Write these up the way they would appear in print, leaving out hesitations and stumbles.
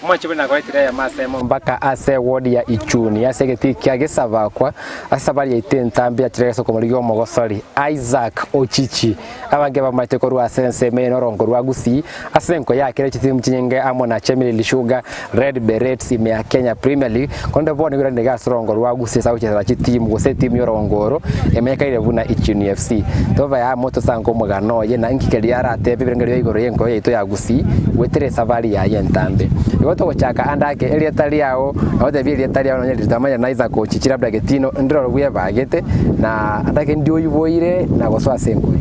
Omochie buna nagoetire eyemo ase emo mpaka ase ewodi ya Ichuni, ase egetii kia Gesabakwa, ase safari yaito entambe yachire ase okomorigia omogosori Isaac Ochichi. Abange bamaete korwa ase ensemo eye norongo rwa Gusii, ase enko yakire chitimu chinyinge amo na Chemelil Sugar, Red Berets ime ya Kenya Premier League, korende bono nigo erarenge ase orongo rwa Gusii ase agochesera chitimu gose etimu y'orongo oro emanyekaine buna Ichuni FC. Tobe amo tosange omogano oye na inki keria aratebe ebirengererio igoro y'enko yaito ya Gusii goetera esafari yaye entambe. Igo togochaka ande ake erieta riao nagotebia erieta riao nonye ritamanya na Isaac Ochichi labda Getino ndire bwebagete na ande ake ndi oiboire na gosoa ase enkoyo.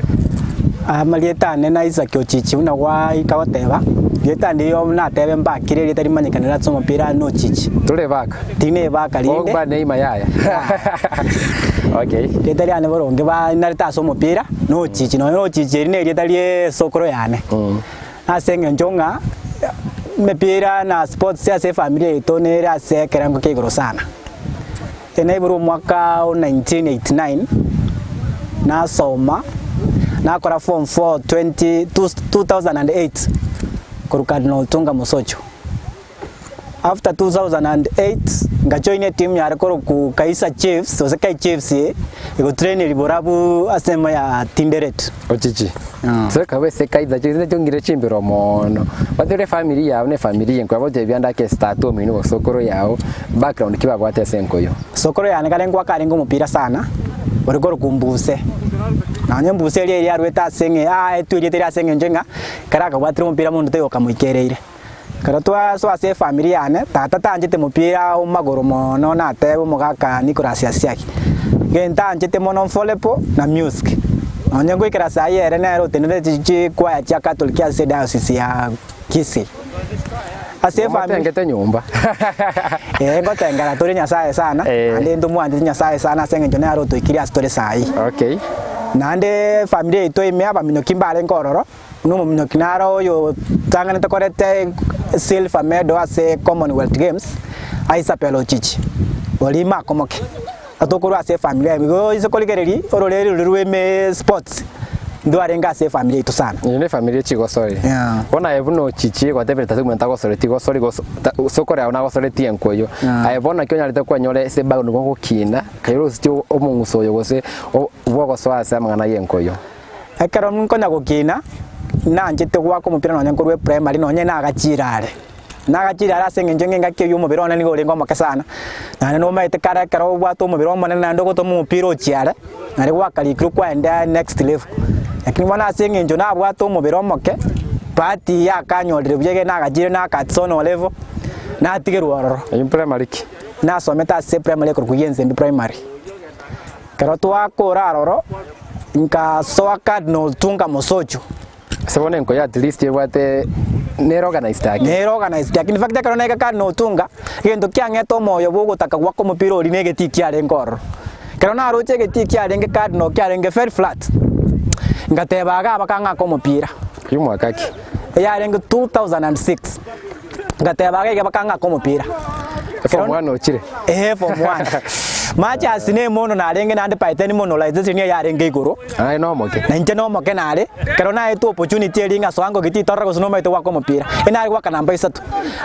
Amarieta ane na Isaac Ochichi buna gwaika goteba, rieta ndiyo natebe mbakire erieta rimanyekanire ase omopira na Ochichi. Tore baka? Tindi ebaka rinde. Ogokwana neima yaya. Okay. Rieta riane boronge banarete ase omopira na Ochichi, nonya na Ochichi eri na erieta rie esokoro yane. Ase eng'encho ng'a emepira na sports ase efamiri yaito nere ase ekerengo kia igoro sana. Naigure omwaka o 1989, nasoma, nakora form four 20 2008 korwa Cardinal Otunga Mosocho. After 2008 ngajoin etimu yare korokwa Kaizer Chiefs gose K Chiefs egotraineri borabu ase emo ya Tinderet. Ochichi. So ekaba ase Kaizer Chiefs nachongire chimbero mono. Batebire efamiri yao na efamiri yenko bagotebia ande ake tata omino gose sokoro yao background ki babwate ase enkoyo. Sokoro yane kare nkwaka arenge omopira sana, ore korokwa Mbuse. Nonya Mbuse eria eria arwete ase eng'e aetwe erieta eria ase eng'encho ng'a ekero akabwatire omopira monto taiyo okamoikereire. Ekero twasoa ase efamiri yane, tata tanchete mopira o magoro mono natebe omogaka Nicholas Asiaki. Egento anchete mono volleyball na music. Nonye ngoikera saii ere nere otenenerete chikwaya chia Catholic ase ediocese ya Kisii. Ase efamiri Omotengete nyomba. Eh, ngotengera tore Nyasaye sana, Eh. naende ntomwanchete Nyasaye sana ase eng'encho nere otoikirie ase tore saii. Okay. Naende efamiri yaito ime abaminyoki mbarenge ororo, Buna omominyoki naro oyotang'anete koreta silver medal ase Commonwealth Games, Isabel Ochichi, oria ime akomoke. Atokorwa ase efamiri yaye. Igo oise korigereria ororeri roria rwa ime sports ndwarenge ase efamiri yaito sana. Eye ne efamiri ye chigosori. Yeah. Bono aye buna Ochichi gwatebire tata omonto agosoreti gosori gose ta sokoro yao nagosoretie enkoyo. Yeah. Aye bono naki onyarete kwenyora ase ebago nigo ogokina, kaira osiche omong'uso oyo gose bwogosoa ase amang'ana ya enkoyo. Ekero nkonya gokina, nanchete goaka omopira nonya nkorwa eprimary nonya nagachire are. Nagachire are ase eng'encho ng'a engaki eywo omobere one nigo orenge omoke sana, naende nomanyete kare ekero obwate omobere omonene naende ogotoma omopira ochia are, naende gwakarikirwe kwaenda next level. Lakini bono ase eng'encho nabwate omobere omoke, bahati yakanyorire buya ekero nagachire nakatsonwa level, natigerwa ororo. Eywo primary ki? Nasomete ase eprimary ekorokwa Giensembi primary. Ekero twakora aroro, nkasoa Cardinal Tunga Mosocho. Ase bono enkoyo at least ebwate nere organized ake. Nere organized ake. In fact ekero naika Cardinal Tunga, egento kiang'ete omoyo bwa ogotaka goaka omopira oria na egetii kiarenge ororo. Ekero naroche egetii kiarenge Cardinal kiarenge very flat, ngateba iga aba kang'ake omopira. Oyio mwaka ki? Eyarenge 2006. Ngateba iga iga bakang'aka omopira. Form one ochire? Eeh form one. Matches ne emono narenge naende by then mono realization nigo yarenge igoro. Aye nomoke? Na inche nomoke nare, ekero naetwe opportunity eria ng'a soa ngogetie torore gose nomanyete goaka omopira, enare goaka namba isato.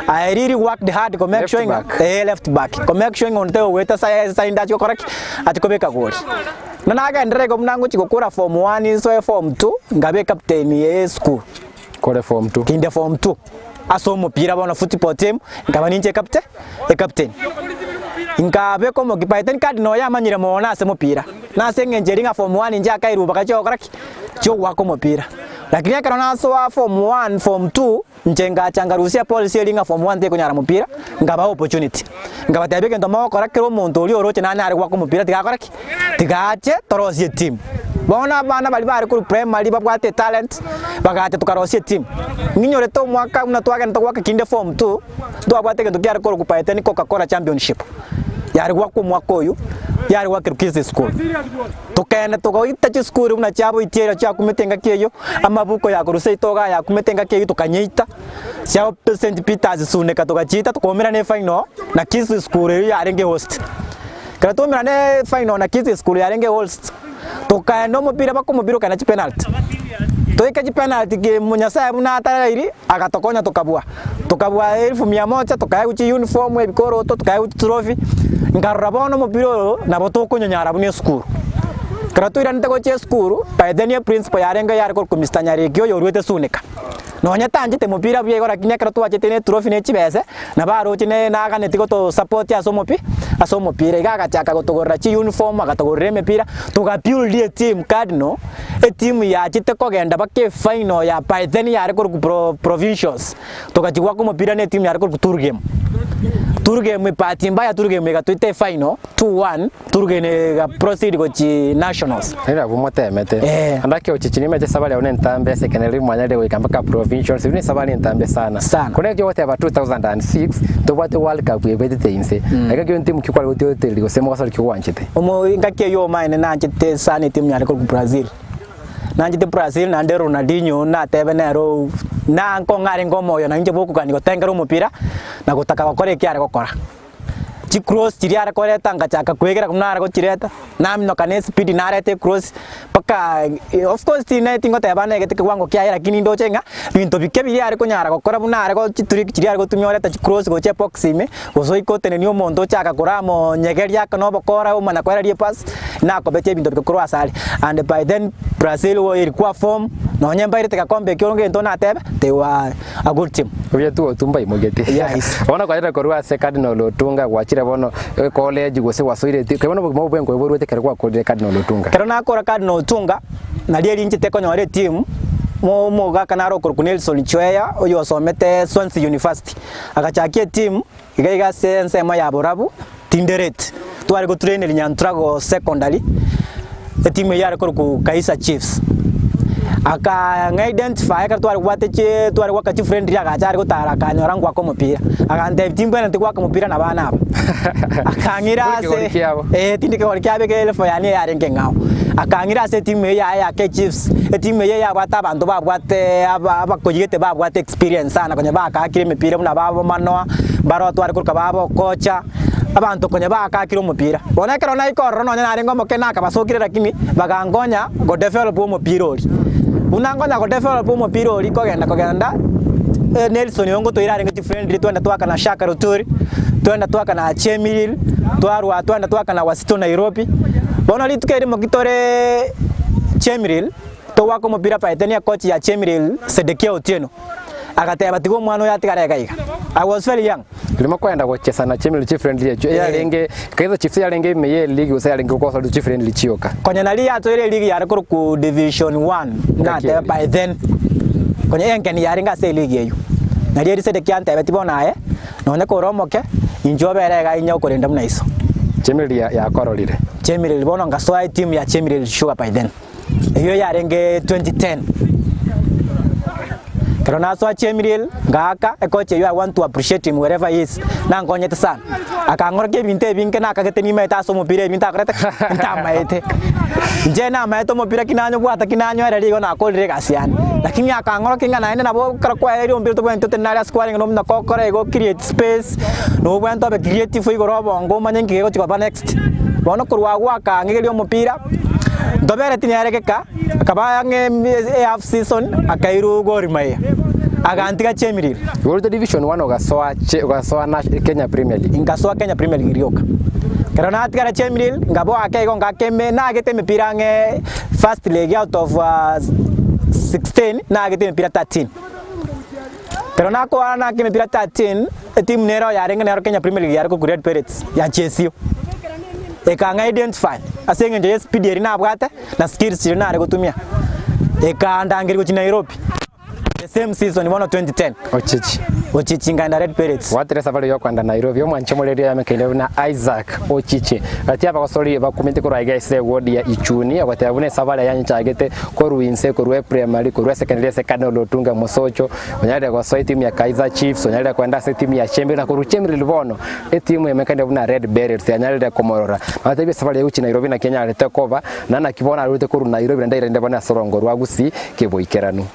I really worked hard ko make Left sure ng'a back. eh left back, ko make sure ng'a onde taiyo ogoeta sa side achie gokora ki? Achie kobeka gori. Buna nagenderera igo buna ngochia gokora form one nsoe form two, nkabe ecaptain ye esukuru. Kore form two. Kinde form two ase omopira bono football team nkaba ninche ecapte ecaptain. Nkabeka omoki by then Cardinal oyo amanyire mono ase omopira na ase eng'encho eria ng'a form one inche akairwa mpaka chiogokora ki? Chiogoaka omopira. Lakini ekero nasoa form one, form two, inche ngacha nkarusia epolicy eria ng'a form one tekonyara mopira, nkabaa opportunity. Nkabatebia egento mogokora kera omonto oria oroche nanyare goaka omopira tiga akore ki? Tiga ache torosie etimu. Bono abana baria bare korwa primary babwate etalent, bagacha tokarosia etimu. Ng'inyorete omwaka buna twagenderete goaka kinde form two, ntwabwate egento kiare korokwa Paeteni Coca Cola Championship, yare goakwa omwaka oyio, yare goakerwa Kisii School. Tokagenda togaita chisukuru buna chiaboitiera chiakumete engaki eyio, amabuko ya korwa seito igaa yakumete engaki eyio tokanyeita, chia St Peters Suneka togachiita tokaumerana efinal na Kisii School eyio yarenge host. Ekero twaumerana efinal na Kisii School yarenge host, tokaenda omopira mpaka omopira okaenda chipenalty. Toike chipenalty ki Nyasaye buna atarairi agatokonya tokabua. Tokabua elfu mia moja, tokaegwa chiuniform, ebikoroto, tokaegwa chitrophy, nkarora bono omopira oyo nabo tokonyonyara buna esukuru. Ekero toiranete gochia esukuru, by then eprinciple yarenge yare korokwa Mister Nyariki oyo oruete Sunika. Nonye tanchete mopira buya igo lakini ekero twachete ne etrophy ne chibese, nabo aroche ne naganeti gotosupport ase omopi ase omopira. Iga agachaka gotogorera chiuniform, agatogorera emepira, toga build eteam Cardinal, etimu yachete kogenda mpaka efinal ya by then yare korokwa pro provincials, togachia goaka omopira na etimu yare korokwa Turgem. Turgem ebahati mbaya Turgem egatoita efinal 2-1, Turgem ega proceed gochia nationals. Nere abwo motemete. Eh. Ande ake ochichi nimeche esabari yao nentambe ase ekene riria mwanyarire goika mpaka provincials, erio nesabari entambe sana. Sana. Korende ekio ogoteba 2006, tobwate world cup ebetete inse. Iga ekio ntimu ki kware gotiotereria gose mogosori ki gwanchete? Omo engaki eyio omaene nanchete sana etimu yane korwa Brazil. Nanchete Brazil naende Ronaldinho natebe nere oo na nkong'a arenge omoyo na inche bokogania gotengera omopira na gotaka gokora eki are gokora. Chicross chiria are koreta ngachaka kwegera buna are gochireta, naminoka na espeed nareta ecross mpaka of course tinaeti ngoteba negete kiwango kiaye lakini ndoche ng'a binto bike biria are konyara gokora buna are go chitrick chiria are gotumia oreta chicross gochia ebox ime, gose oike otenenie omonto ochaka koramonyegeria ake na obokora omana koereria epass, nakobetie ebinto bike korwa ase aria. And by then Brazil erikwa form, nonye mbairete gekombe ekio gento natebe, they were a good team. Obuya tu mbaimogete. Yes. Bono kwachire korwa ase Cardinal Otunga gwachire bono ecollege gose gwasoire eti bono obogima obo bwenkoyo borwete ekero gwakorire Cardinal Otunga. Ekero nakora Cardinal Otunga, nario erinchete konyora etimu, mo omogaka nare okorokwa Nelson Chweya oyo osomete Swansea University, agachakia etimu iga iga ase ensemo ya Borabu, Tinderet. Tware gotraineria Nyantrago Secondary, etimu eyio yare korokwa Kaizer Chiefs. Aka ng'a identify ekero tware kobwate chi tware goaka chifriendly agacha are gotara akanyora ngoaka omopira, agantebia timbwenereti goaka omopira na abana aba. Akang'ira Tindi kegori ase kiabo. eh tindi kegori kiabo ekere level yane eyarenge eng'ao. Akang'ira ase etimu eyio yaye ya K Chiefs, etimu eyio yabwate abanto babwate aba abakoyigete babwate experience sana konya bakaakire emepira buna babo Manoa, mbaro tware koroka babo Okocha. Abanto konya baakakire omopira. Bono ekero naika ororo nonya narenge omoke nakabasokire lakini bagankonya godevelop omopira oria. Buna nkonya godevelop omopira oria kogenda kogenda Nelson oyo ngotoire arenge chifriendly twende twakana Shaka Loturi, twende twakana Chemelil, twarwa twende twakana Wazito Nairobi. Bono rituko erimo ki tore Chemelil, togoaka omopira by then ecoach ya Chemelil Sedekia Otieno. Agateba, Tiga omwana oyo atigare iga iga. I was very young. Rimo kwenda gochesa na chimiri chifriendly echio eyarenge Kaizer Chiefs yarenge ime ye league gose yarenge gokosa chifriendly chioka. Konya nari yatoire eligi yare korokwa Division One natebe by then konya enkeni yarenge ase eligi eyio. Nari Elisedeki antebetie bono aye nonye kore omoke inche obere iga inye okorenda buna iso. Chemiriri yakororire. Chemiriri bono ngasoa etimu ya Chemiriri Sugar by then. Eyio yarenge 2010. Ekero nasoa Chemiril, ngaaka ekocha eyio I want to appreciate him wherever he is, nankonyete sana. Akang'orokia ebinto ebinge nakagete nimaete ase omopira ebinto akorete ki? Ntamaete. Inche namaete omopira ki nanyobwata ki nanyoereria igo nakorire egasi yane. Lakini akang'orokia ng'a naende nabo ekero kwaereire omopira tobwenereti otenene aria ase kwarenge na omonto okore igo create space, nobwenerete obe creative igoro obongo omanye nki gegochi koba next. Bono korwa agwo akang'egeria omopira. Ntobereti nere geka, akaba ang'e ehalf season akairwa Gor Mahia, agantiga Chemelil. Igorete Division One ogasoa che ogasoa na Kenya Premier League. Ingasoa Kenya Premier League rioka. Ekero natigara Chemelil, nkaboa ake igo ngaka eme nagete emepira ang'e first leg out of 16, nagete emepira 13. Ekero nakoa nake emepira 13, etimu nero yarenge nero Kenya Premier League yare korokwa Red Berets ya Chesio. Ekang'a identify ase eng'encho ye speed eria nabwate na skills chiria nare gotumia. Ekandangeria gochia Nairobi the same season bono 2010. Ochichi. Ochichi nkaenda Red Berets. Gwatire esafari yokoenda Nairobi omwanche omoreri oyamekeire buna Isaac Ochichi. Gati abagosori bakumete korwa iga ase eward ya Ichuni ogoteba buna esafari eye yanchagete korwa inse korwa eprimary korwa esecondary ase Cardinal Otunga Mosocho onyarire gosoa etimu ya Kaizer Chiefs onyarire koenda ase etimu ya Chemelil na korwa Chemelil bono etimu emekane buna Red Berets yanyarire komorora. Nabatebie esafari eye gochia Nairobi naki enyarete koba na naki bono arwete korwa Nairobi naende airende bono ase orongo rwa Gusii keboikeranu.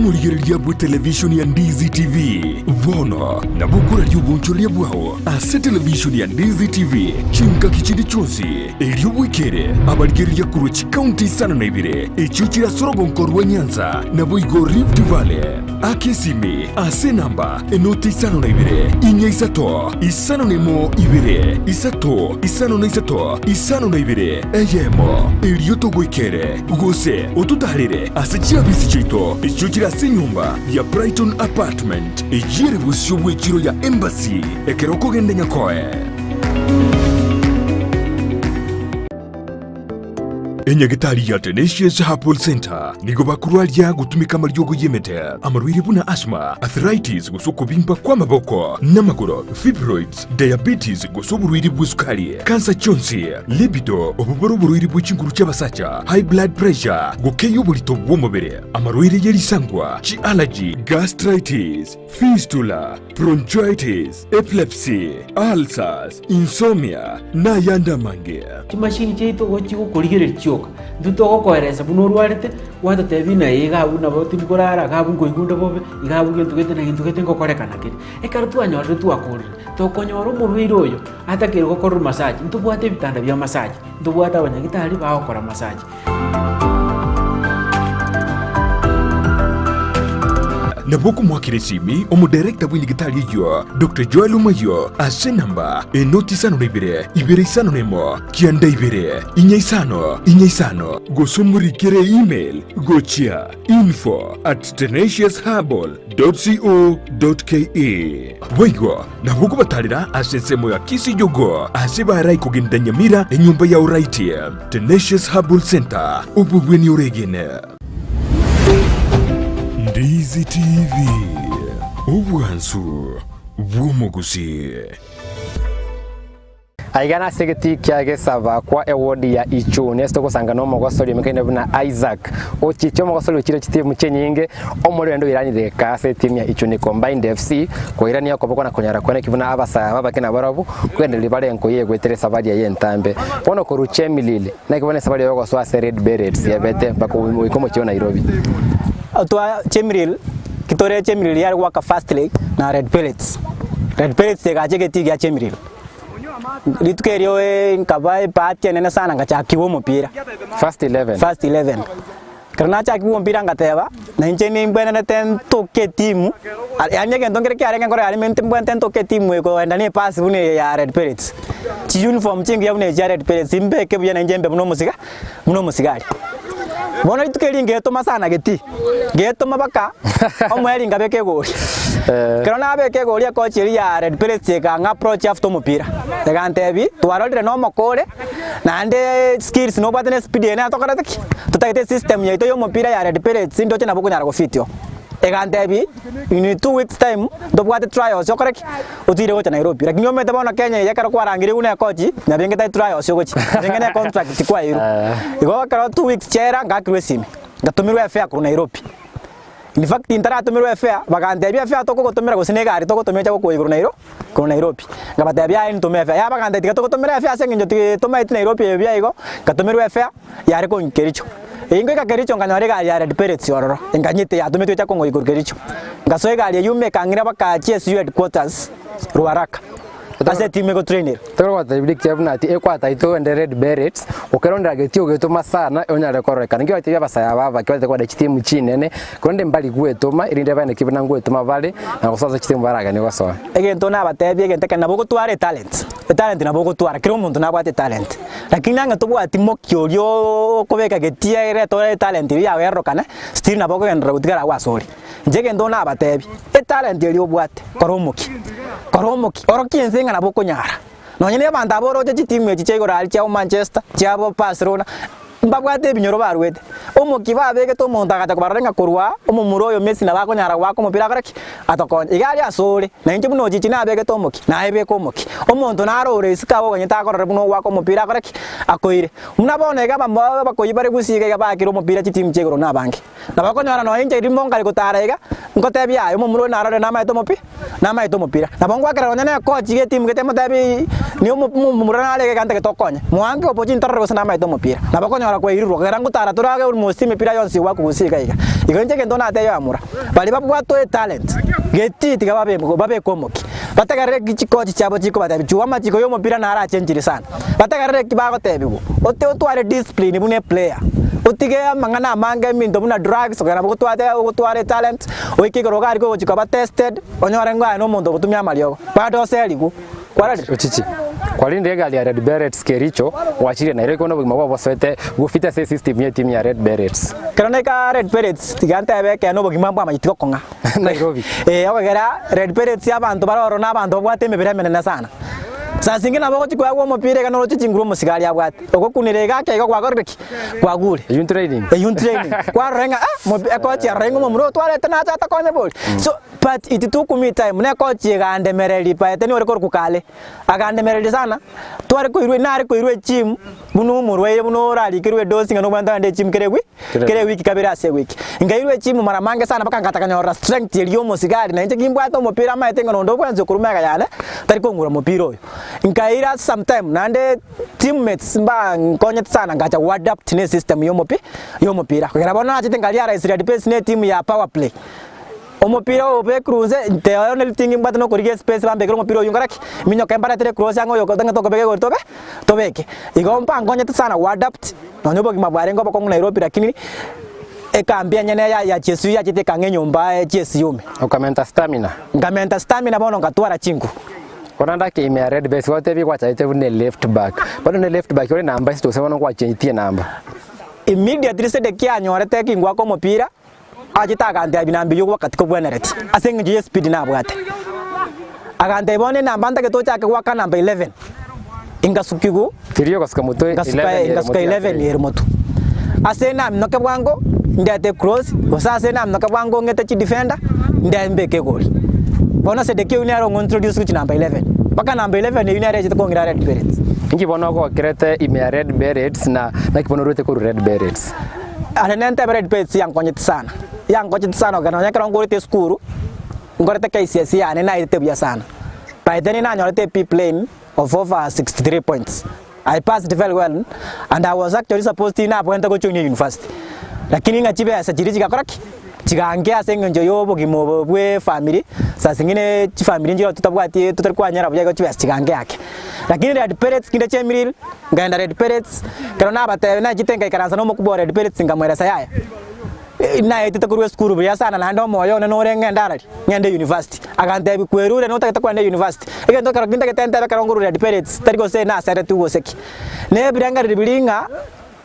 Omorigereria bw'etelevishoni ya Ndizi TV bono nabo okoraria obonchoreria bwao ase televishoni ya Ndizi TV chingaki chinde chionsi, erio bwekere abarigereria korwa chikaunti isano na ibere echio chire ase orogonko rwa Nyanza naboigo Rift Valley. Aka esimi ase enamba enoti isano na ibere, inya isato, 51 ibere, isato, 53, 52, eyemo, erio togoikere, gose ototaarere ase chiabisi chiaito echio chire ase enyomba ya Brighton Apartment, eyio ere bosio bw'echiro ya Embassy, ekero okogenda Nyakoe. Enyagitari ya Tenacious Herbal Centre nigo bakorwaria gotumeka amariogo y'emete, amarwaire buna asthma, arthritis gose okobimba kw'amaboko n'amagoro, fibroids, diabetes gose oborwaire bw'esukari, kansa chionsi, libido, obo bore oborwaire bwe chinguru chi'abasacha, high blood pressure, gokeyia oborito bw'omobere, amarwaire ye risangwa, chi'allergy, gastritis, fistula, bronchitis, epilepsy, ulcers, insomnia, na ayande amange. Chimashini chiaito igo chigokorigereria chioka, intwe togokoeresa buna orwarete, gwatotebia ng'a ee iga abwo nabo tindi korara, iga abwo nkoigwa onde bobe, iga abwo gento gete na gento gete ngokorekana kere. Ekero twanyorire twakorire, tokonyora omorwaire oyo atakeire gokorerwa massage, ntobwate ebitanda bia massage, ntobwate abanyagitari bagokora massage. Nabo okomoakera esimi omodirector bw'enyagitari eyio, Doctor Joel Omayio, ase enamba enoti isano na ibere, ibere isano na emo, kianda ibere, inya isano, inya isano, gose omorikere email gochia info at tenaciousherbal dot co dot ke. Boigo nabo okobatarera ase ensemo ya Kisijogo ase barai kogenda Nyamira enyomba ya Oraiti. Tenacious Herbal Center, obobweni oregene. Ndizi TV, obwansu bw'omogusii. Aiga nase egetii kia gesaba kwa ewodi ya Ichuni ase togosanga nomogosori omekaine buna Isaac Ochiche omogosori ochire chitimu chinyinge omorero naende oiranire eka ase etimu ya Ichuni Combined FC koirania okoboko na konyara kweneki buna abasae aba abake nabarabwo kogendereria bare enkoyo egwetere esabari eye entambe. Bono korwa Chemelil naki bono esabari yogosoa ase Red Berets yabete mpaka goika omochie o Nairobi. Twa Chemelil kitore Chemelil yare goaka first leg na Red Berets. Red Berets egacha egetii gia Chemelil. Rituko erio nkaba ebahati enene sana ngachakigwa omopira. First 11. First 11. Ekero nachakigwa omopira ngateba, na inche nimbwenerete ntoke etimu, yaani egento nkere kiarenge nkoro yare mbwenerete ntoke etimu ekoenda na epasi buna eye ya Red Pellets. Chiuniform chingiya buna echi chia Red Pellets mbeke buya na inche mbe buna omosiga buna omosigari. Bono rituko eri ngetoma sana getii, ngetoma mpaka omoerio nkabeka egori. Ekero nabeka egori ekochi eria ya Red Pellets ekang'a approach after omopira, egantebia twarorire na omokore naende skills nobwate na espeed eye natokorete ki? Totagete esystem yaito ya omopira ya Red Pellets ndoche nabo okonyara gofit oo. Egantebia in 2 weeks time ntobwate trials okore ki? Otiire gocha Nairobi. Lakini omanyete bono Kenya eye ekero kwarangeirwe buna ekochi, nyabenge tari trials ogochia, nyabenge ne contract kwaeirwe. Igo ekero 2 weeks chiaera ngakirwe esimi, ngatomerwa efare korwa Nairobi. In fact ntaratomerwa efare, bagantebia efare tokogotomera gose na egari togotomera echa gokoa igoro Nairo korwa Nairobi. Nkabatebia yaya ntome efare, yaya bagantebia tiga togotomera efare ase eng'encho ti tomaeti Nairobi eye buya igo, ngatomerwa efare yare kong'ika Kericho. Eyio ngoika Kericho nkanyora egari ya Red Pellets ororo, enganyete yatometwe echa kong'oika korwa Kericho. Ngasoa egari eyio ime ekang'ira mpaka GSU headquarters Ruaraka, ase etimu egotrainera. Tokogotebia ekiya buna ati ekwataete ogende Red Berets, okerondera getio ogetoma sana onyare kororekana. Nki oratebie abasae aba abake batete kogenda chitimu chinene, korende mbari gwetoma erinde baende ki buna ngwetoma bare na gosoa ase chitimu baraganie gosoa. Egento nabatebie egento ekero nabo ogotwara etalent, etalent nabo ogotwara, kera omonto nabwate etalent, lakini ang'e tobwati mokia oria okobeka getia ere etore etalent eria yago erorokane, still nabo okogenderera gotigara agwo ase ore. Inche egento nabatebi, etalent eria obwate, kora omokia, kora omokia, orokia ense ng'a nabo okonyara. Nonye na abanto aba oroche chitimu echi chia igoro aria chiabo Manchester, chiabo Barcelona, mbabwate ebinyoro barwete. Omokia babegete omonto agacha kobarora ng'a korwa aa, omomura oyo Messi nabo akonyara goaka omopira akore ki? Atokonye. Iga aria asore, na inche buna ochichi nabegete omokia, naye beka omokia. Omonto naro ore isiko agwo oganyete akorore buna ogoaka omopira akore ki? Akoire. Buna bono iga abamwabo abakoyi bare gusii iga iga baakire omopira chitimu chia igoro nabange. Nabo okonyora nonya inche rimo nkare gotara iga, nkotebia aye omomura oyo narore namaete omopi namaete omopira. Nabo ngoakera nonya na ekochi iga etimu gete motebi ni omo omomura nare iga iga ntagete okonye. Moanke opportunity ntarore gose namaete omopira. Nabo okonyora. kwairirwe kera ngotara tore age almost emepira yonsi egwakwa gose iga iga. Igo inche egento natebia abamura, baria babwate etalent, getii tiga babe babeke omokia, bategerere eki chikochi chiabo chikobatebia, chua amachiko ya omopira naro achenchire sana, bategerere eki bagotebiwa, ote otware discipline buna eplayer, otige amang'ana amange ebinto buna drugs, okogenda nabo gotwate ogotwara etalent, oike igoro iga aria kogochia koba tested, onyore ng'a aye na omonto ogotumia amariogo, bado oserigwe. Kwarorire? Ochichi. Kwarinde egari ya Red Berets Kericho, gwachire Nairobi korende obogima bwao bosoete gofita ase esystem ye etimu ya Red Berets. Ekero naika Red Berets tiga ntebe ekeene obogima mbwamanyeti gokong'a. Nairobi. Ee, okogera Red Berets abanto bare ororo na abanto babwate emebere emenene sana. Saa zingine nabo ogochia koegwa omopira iga noroche chinguru omosigari abwate, ogokunera iga ake iga gwakorire ki? Kwagure. Eyio training. Eyio training. Kwarora ng'a ah, mopi ekochi arora ng'a omomura oyo twarete nache atakonye bori. So But it took me time, nekochia egandemereria paete nigo ore korokwa kare, agandemereria sana, tware koirwa nare koirwa egym buna omorwaire buna orarikerwe edosi ng'a nobwenerete ogende egym kera ewi kera ewiki kabere ase ewiki. Nkairwa egym mara mange sana mpaka ngataka nyorora strength eria ya omosigari na inche kimbwate omopira amaete ng'a nonde obwensi okorwa mega yane, tari kong'ura omopira oyo. Nkaira sometime naende teammates mbankonyete sana ngacha goadapt ne esystem ya omopi ya omopira. Kogera bono nachete nkarealize Red Pace ne etimu ya power play. Omopira oyo obekirwe inse, nteoyo ne ritingi mbwate nokorigia espace bambekere omopira oyio nkore ki? Minyoke mbaretere ecross ang'e oyo tang'ete okobeka igoro tobe tobeke. Igo mbankonyete sana goadapt nonye obogima bwarenge obokong'u Nairobi lakini ekambi enyene ya ya GSU yachete ekang'a enyomba GSU ime. Okamenta stamina. Nkamenta stamina bono ngatwara chinguru. Korende ake ime ya Red Base gwatebia gwachagete buna eleft back. Bado ne left back ore namba isatu gose bono gwachengetie enamba. Immediately Sedekia anyorete ekingwaka omopira, Achete agantebia nambirie ogwaka tikobwenereti, ase engencho y'espeed nabwate. Agantebia bono enamba ntagete ochake goaka namba 11. Ingasukigwa, Tiria ogasuka motwe ngasuka 11 ere ngasuka motwe ya 11 three. ere motwe. Ase naminoke bwango, ndete cross, gose ase naminoke bwango ng'ete chidefender, nde mbeke egoli. Bono Sedekia oyio nere ong'introduce gochia namba 11. Mpaka namba 11 eyio nere echete kong'ira Red Berets. Inki bono ogokerete ime ya Red Berets na naki bono orwete korwa Red Berets? Aria nentebe Red Base yankonyete sana, yankochete sana okogera nonya ekero nkorete esukuru, nkorete KCSE yane naetete buya sana. By then nanyorete a B plain of over 63 points. I passed very well and I was actually supposed nabwenerete gojoinia university. Lakini ng'a chibesa chiria chigakora ki? Chigankea ase eng'encho ya obogima obo bwa efamiri, saa zingine chifamiri nchire totabwati totari kwanyora buya igo chibesa chigankea ake. Lakini Red Pellets kinde chemirire, nkaenda Red Pellets, ekero nabatebia nachete ngaikaransa na omokubwa o Red Pellets nkamweresa yaya, naetete korwa esukuru buya sana naende omoyo one nore ng'ende arari, ng'ende university. Agantebia kwerure notagete kogenda university, egento ekero ntagete ntebe ekero nkorwa Red Pellets tari gose naseretwe gose ki. Na ebirengererio biria ng'a.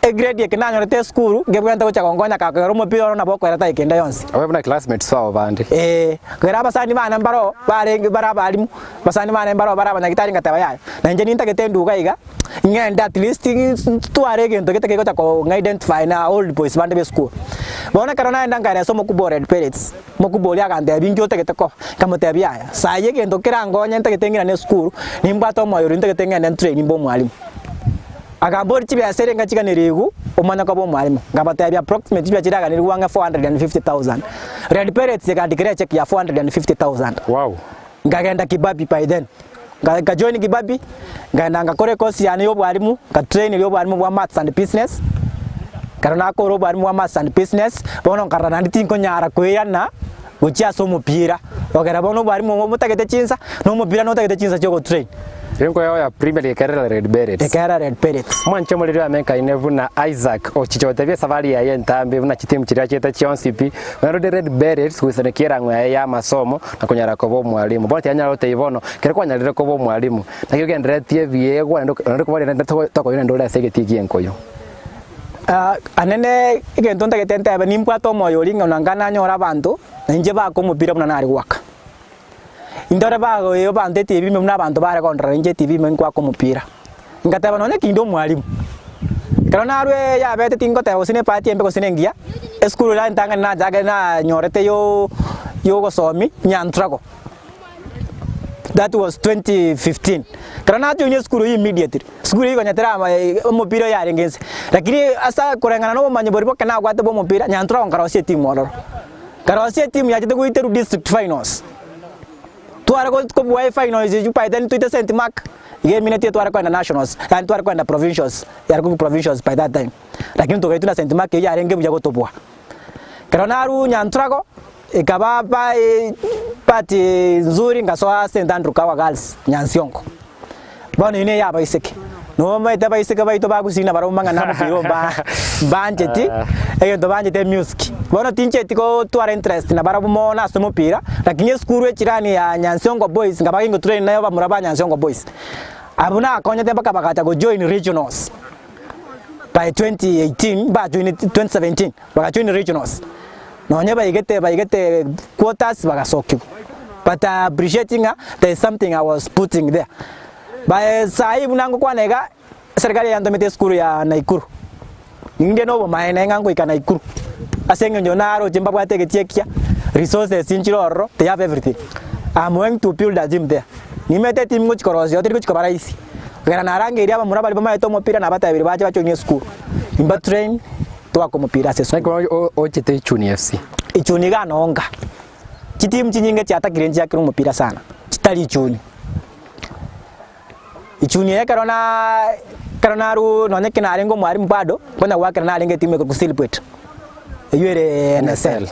Egrade eke nanyorete esukuru, nkebwente gocha gonkonya kakogera omopira oro nabo okoera tageka ende yonsi. Abe buna classmates bao bande. Ee, kogera abasani bane mbaroo barenge bare abalimu, abasani bane mbaroo bare abanyagitari ngateba yaya, na inche nintagete enduga iga, ng'ende at least ntware egento gete kegocha kong'a identify na old boys bande ba esukuru. Bono ekero naenda nkaeresa omokubwa o Red Berets, omokubwa oria agantebia inki otagete koba? Nkamotebia yaya, saii egento kerangonye ntagete ng'irane esukuru, nimbwate omoyo oria ntagete ng'ende ntrain mbe omwalimu. Akamboria chibesa ere ngachiganeria igu omanye koba omwalimu. Nkabatebia approximate chibesa chiria aganerigwe ang'e 450,000. Red Berets ekandikera echeki ya 450,000. Wow. Nkagenda Kibabii by then. Nka nkajoin Kibabii, nkaenda ngakora ecourse yane ya obwalimu, nkatrain obwalimu bwa maths and business. Ekero nakora obwalimu bwa maths and business, bono nkarora naende tinkonyara koirana gochia ase omopira, ogera bono obwalimu obo botagete chinsa, na omopira notagete chinsa chia ogotrain. Enko yao ya Premier League ekerera Red Berets. Ekerera Red Berets. Mwanche omoreri oamenkaine buna Isaac ochiche gotebia esafari yaye entambe buna chitimu chiria chiete chionsi pi, naende Red Berets goisanekia erang'o yaye y'amasomo na konyara koba omwalimu. Bono tiyanyara gotebia bono ekero kwanyarire koba omwalimu naki ogenderetie ebiegwa naende naende koboria naende tokoyia naende ore ase egetii gi'enkoyo. Anene egento ntagete ntebe nimbwate omoyo oria ng'a nanga nanyore abanto na inche bake omopira buna nare goaka. Indore bagoeyo abanto etibi ime buna abanto bare kondora inche etibi ime nkoaka omopira. Ngateba nonya kinde omwalimu, ekero narwa yabete tingoteba gose ne ebahati embe gose ne engiya, esukuru eria entang'ani nachake nanyorete yo yogosomi Nyantrago. That was 2015. Ekero najoinia esukuru eyio immediately, esukuru eyio konya tera omopira oyo yarenge inse. Lakini ase koreng'ana na obomanyi boria boke nabwate bwa omopira, Nyantrago nkarosia etimu ororo. Nkarosia etimu yachete goiterwa district finals. Tware kobua efinals eyio by then toite St Mark. Iga eminetie tware kogenda nationals, yaani tware kogenda provincials, yare korokwa provincials by that time. Lakini togaetwa na St Mark eyio yarenge buya gotobua. Ekero narwa Nyanturago, ekaba by bahati nzuri ngasoa St Andrew Kawa Girls, Nyansiongo. Bono eyio neye abaiseke. Nomanyete abaiseke baito bagusii nabarabwo mang'ana amapira mba mbancheti, egento banchete emusic. Bono tincheti gotwara interest nabarabwo mono ase omopira, lakini esukuru echirani ya Nyansiongo Boys nkaba gingotrain naye abamura ba Nyansiongo Boys. Abwo nakonyete mpaka bagacha gojoin regionals by 2018 bajoineti 2017 bagajoin regionals. Nonye baigete baigete quarters bagasokigwa. But I appreciate ng'a there is something I was putting there. By saii buna ngokwana iga, eserikari yantomete esukuru ya Nakuru. Ninde na obomaene ng'a ngoika Nakuru, ase eng'encho naroche mbabwate egetie ekiya, resources nchire ororo, they have everything. I'm going to build a gym there. Nimete etimu ngochia korosia teri gochia koba rahisi. Ekero narangeirie abamura baria bamaete omopira nabatebirie bache bajoinie esukuru, imba train twake omopira ase esukuru. Naki bono ochete Ichuni FC? Ichuni iga nonga. Chitimu chinyinge chiatakire nchiakire omopira sana, chitari Ichuni. Ichuni eye ekero na ekero narwa nonye ki narenge omwalimu bado, konya goakera narenge etimu ekorokwa Silibwet, eywo ere NSL.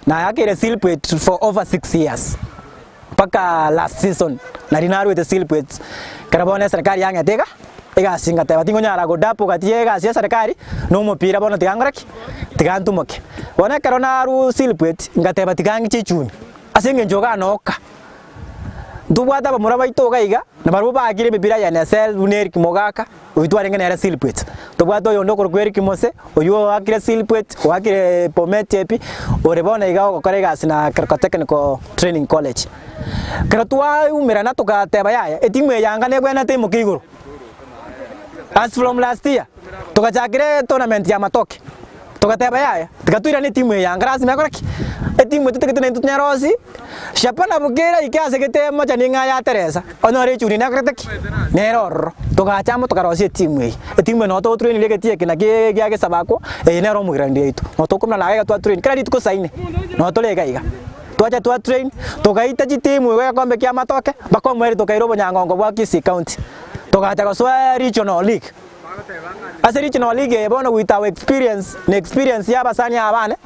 Nayakeire Silibwet for over six years, mpaka last season nari narwete Silibwet, ekero bono eserekari yang'ete iga, egasi ngateba tingonyara godapo gati ya egasi ya eserekari na omopira bono tiga nkore ki? Tiga ntumoke. Bono ekero narwa Silibwet, ngateba tiga ng'iche Ichuni, ase eng'encho iga noka. Ntobwate abamura baito iga iga, na barabwo baakire emepira ya NSL buna Eric Mogaka, oyio twarenge nere Silpwet. Tobwate oyonde okorokwa Eric Mose, oyio oakire Silpwet, oakire Bomet pi, ore bono iga ogokora egasi na Keroka Technical Training College. Ekero twaumerana togateba yaya, etimu eye anga nebwenerete imoke igoro. As from last year, togachakera etournament ya matoke. Togateba yaya, tiga toirane etimu eye anga lasima ekore ki? Etimu etotagete naintwe tonyerosie, Shapana bokera ike ase gete mocha ning'a ya Teresa, onyore echuni nekorete ki? Nere ororo. Togacha amo tokarosia etimu eye. Etimu eye noo togotrainiria egetii eke naki gia gesabakwa, eye nero omogirandia oito. Noo tokomana naye iga twatrain kera rituko saa inne, noo tore iga iga. Twacha twatrain, togaita chitimu igo egekombe kia amatoke, mpaka omoerio tokaira obonyangongo bwa Kisii County. Togacha gosoa regional league. Ase regional league eye bono with our experience na experience ya abasani aba bane,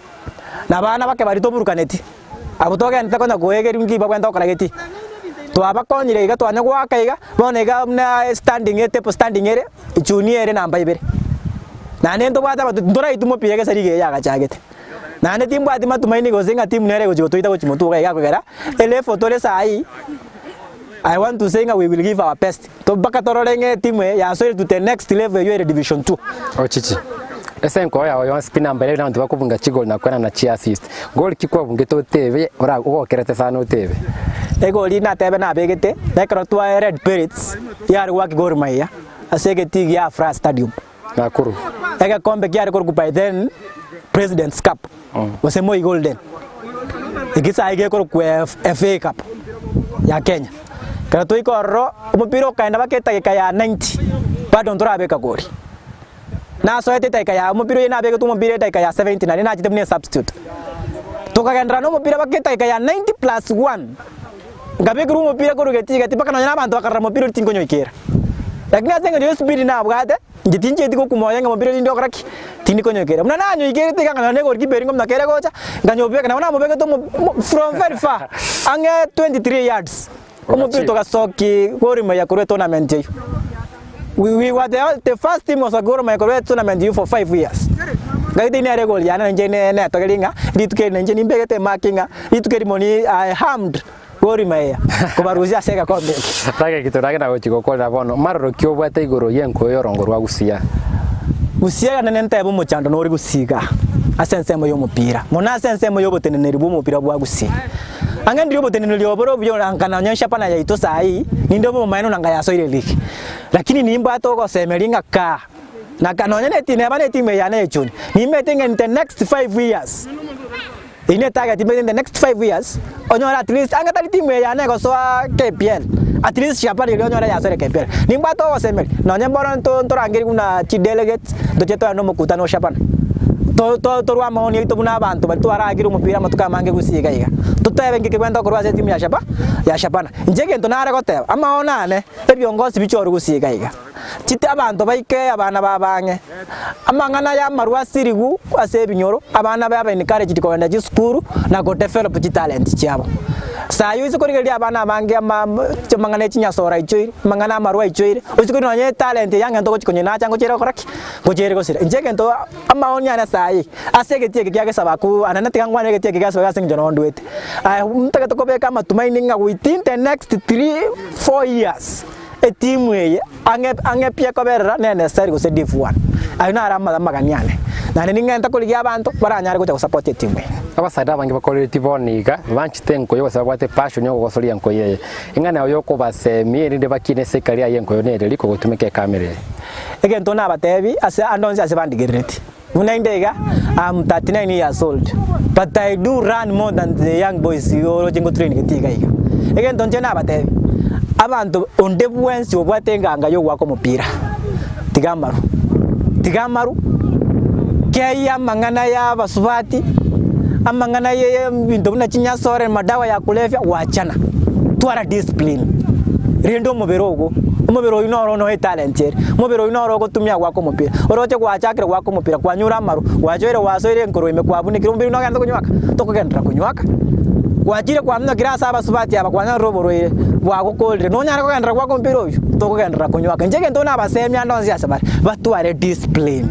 na abana bake baria toburukaneti, abwo togenderete konya koegeria nki babwenerete gokora geti. Twabakonyire iga twanya goaka iga, bono iga buna standing etable standing ere, echuni ere namba ibere. Naende ntobwate abanto ntoraitwa mopira gese league eye yagachagete. Naende timbwati matumaini gose ng'a timu nere egochi gotoita gochia motwe iga iga kogera, elevel tore saii. I want to say ng'a we will give our best to mpaka torore ng'a etimu eye yasoire to the next level eywo ere division two. Ochichi, ase enkoro yao yonsi pi namba ere abanto bakobunga chigoli na koenana chiassist. Goli ki kwabungete otebe ora ogokerete sana otebe? Egoli natebe nabegete nekero twa Red Berets yare goaka Gor Mahia ase egetii gia Afraha Stadium. Nakuru. Egekombe kiare korokwa by then President's Cup gose Moi Golden. Eki saii gekorokwa FA Cup ya Kenya. Ekero twaika ororo, omopira okaenda mpaka edageka ya 90 bado ntorabeka gori. Nasoete edageka ya omopira oyio nabegete omopira edageka ya 70 naende nachete buna esubstitute. Tokagenderera na omopira mpaka edageka ya 90 plus one. Nkabekerwa omopira korwa getii gati mpaka nonya na abanto bakarora omopira oria tinkonyoikera. Lakini ase engencho y'espeed nabwate, inche tinchieti gokuma oye ng'a omopira oria tindi gokora ki? Tindi konyoikera. Buna nanyoikerete iga nkanyora na egolikipa eria ngomna kere gocha, nkanyobeka, nabo namobegete omo mo from very far, ang'e 23 yards, omopira togasoki Gor Mahia korwa etournament eyio. We we were the the first team gosokia Gor Mahia korwa etournament eyio for five years. Gaki nere egoli yane nainche ne netogerie ng'a rituko eri nainche nimbegete emark ng'a Rituko erimo ni I harmed Gor Mahia kobarusia ase egekombe eke. Rage torage na gochia gokorera bono, maroro ki obwate igoro y'enkuba y'orongo rwa Gusia? Gusia yane nentebe omochando nore gusiga ase ensemo y'omopira, mono ase ensemo y'oboteneneri bw'omopira bwa Gusii. Ang'e ndiri oboteneneri obo ore obuya anga nonya eshapana yaito saii, ninde obomaene nanga yasoire ligi. Lakini nimbwate ogosemeria ng'a kaa na kaa nonya ne neba netimu eye yane ya Echuni, nimete ng'a in the next five years. Eyio ne target in the next 5 years onyore at least ange tari timu eye yane egosoa KPL at least Shabana eria onyore yasoire KPL. Nimbwate ogosemeria nonye mbono nto ntorangeria buna chi delegates ntoche togende omokutano o Shabana. To to torwe amaoni aito buna abanto baria twaragire omopira amatuko amange gusii iga iga. Totebe nki kegwenta okorwa ase etimu ya Shaba ya Shabana. Inche egento nare goteba, amaono ane, ebiongosi bichorwe gusii iga iga. Chiti abanto baike abana babo ang'e. Amang'ana y'amarwa asirigu ase ebinyoro, abana babe encouraged kogenda chisukuru na go develop chitalent chiabo. Sayi oise korigereria abana abange ama amang'ana ya chinyasora aichoire, amang'ana amarwa aichoire, oise korigereria nonye etalent eye ang'e togochi konyenacha ngochia ere gokora ki? Ngochia ere gosira. Inche egento amaoni ane sayi, ase egetii eke kia gesaba ku anene tiga nkwane egetii eke kia gesaba ase eng'encho noo ndwete. Aye ntagete kobeka amatumaini ng'a within the next three, four years, Etimu eye ang'e ang'e pi ekoberera ne NSL gose Div one. Ayio naro ama amagani ane. Naende ning'ente korigia abanto baranyare gocha gosupport etimu eye. Abasacha abange bakoreretie bono iga, banchete enkoyo gose babwate passion yogogosoria enkoyo eye. Ing'ana yao yokobasemia erinde bakine ase ekari aye enkoyo nereri kogotumeka ekamera eye. Egento nabatebi ase ande onsi ase bandigerereti, buna inde iga, I'm 39 years old, but I do run more than the young boys oroche ngotrainigeti iga iga. Egento inche nabatebi, abanto onde bwensi obwate enganga yogoaka omopira, tiga amaru, tiga amaru, keyia amang'ana ya abasubati, amang'ana ya ebinto buna chinyasore, madawa ya kulevya, wachana, twara discipline, renda omobere ogo, omobere oyio noro noe etalent ere. Omobere oyio noro ogotumia goaka omopira. Oroche gwachakire goaka omopira, kwanyure amaru, gwachoire gwasoire enkoro ime kwabunekire, omobere oyio nogende konywaka? Tokogenderera konywaka. Gwachire kwaminyokire ase abasubati aba kwanyorire oborwaire bwagokorire, nonyare kogenderera goaka omopira oyio? Tokogenderera konywaka. Inche egento nabasemia ande onsi ase bare, batware discipline,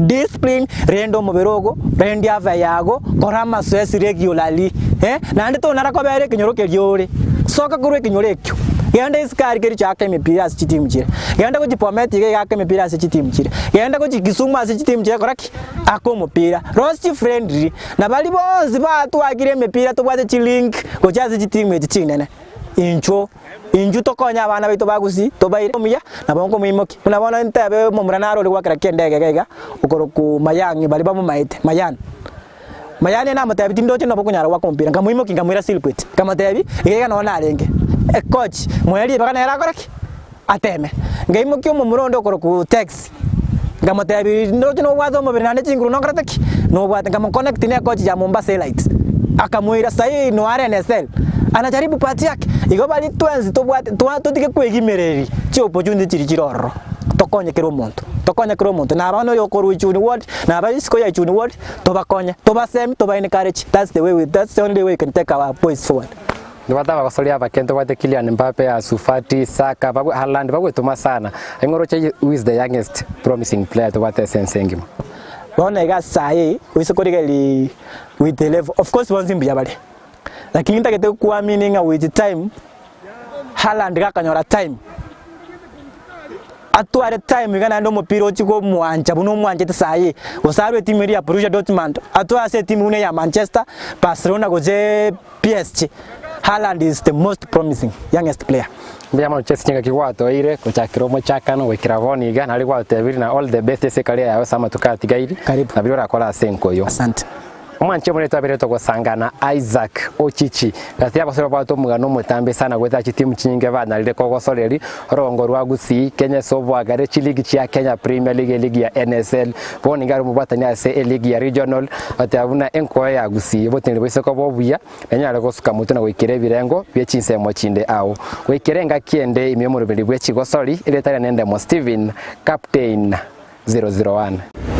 discipline, renda omobere ogo, rendia afya yago, kora amasoesi regularly, eh, naende tonara kobera ekenyoro keria ore, soka korwa ekenyoro ekio, genda isiko aria kericho aka emepira ase chitimu chire. Genda gochia Bomet iga iga aka emepira ase chitimu chiria. Genda gochia Kisumu ase chitimu chiria kora ki? Aka omopira. Rosie chifriendly na baria bonsi batwakire emepira tobwate chilink gochia ase chitimu echi chinene. Inchuo, inchuo tokonye abana baito ba Gusii tobaire omuya nabo nkomoimokia. Buna bono ntebe omomura naro ore goakera ki'endege iga iga okorokwa Mayang'i baria bamomaete, Mayan. Mayani ere namotebi, Tindoche noba okonyara goaka omopira. Nkamoimokia nkamoira Silpwet, nkamotebia, Iga iga noo narenge. Ecoach, moe ribaga nere akore ki? Ateme. Nkaimokia omomura onde okorokwa Tex, nkamotebia, Ndoche nobwate omobere naende chinguru nokorete ki? Nobwate. Nkamoconnect ne ecoach ya Mombasa Elites. Akamoira sahii noo are NSL. Anajaribu bahati yake. Igo baria twensi tobwate twa totige kwegimereria chiopportunity chiria chire ororo. Tokonye kera omonto, tokonye kera omonto. Naba noyo okorwa Ichuni ward, naba isiko ya Ichuni ward, Tobakonye, tobasemi, toba encourage, that's the way we, that's the only way we can take our boys forward. Ntobwate abagosoria abake, ntobwate Kylian Mbappe, Ansu Fati, Saka, bagwe Haaland bagwetoma sana. Aye oroche who is the youngest promising player tobwate ase ense engima? Bono iga ase saha eye oise korigereria with the level, of course bonsi mbuya bare, lakini ntagete gokuamini ng'a with time, Haaland gakonyora time, Atware time iga naende omopira ochie komwancha buna omwanchete saii, gose arwe etimu eria ya Borussia Dortmund, atware ase etimu buna eya Manchester, Barcelona gose PSG. Haaland is the most promising youngest player. Mbuya mono Chelsea chingaki gwatoeire gochakera omochakano goikera bono iga nari gwatebirie na all the best ase ecareer yao ase amatuko atigaire Karibu. na biria orakore ase enkoyo. Asante. Omwanchi omonene twabeire togosangana Isaac Ochichi gati y'abasore babwate omogano omotambe sana goetera chitimu chinyinge banyarire kogosoreria orogongo rwa Gusii, Kenya ase oboagare, chiligi chia Kenya Premier League, eligi ya NSL, bono nigo are omobwatani ase eligi ya Regional, goteba buna enkoyo ya Gusii oboteneneri bwa isiko koba obuya nanyare gosuka motwe na goikera ebirengo bie chinsemo chinde ao. Goikera engaki ende ime y'omoroberi bwe chigosori, erieta riane Ndemo Stephen, Captain 001.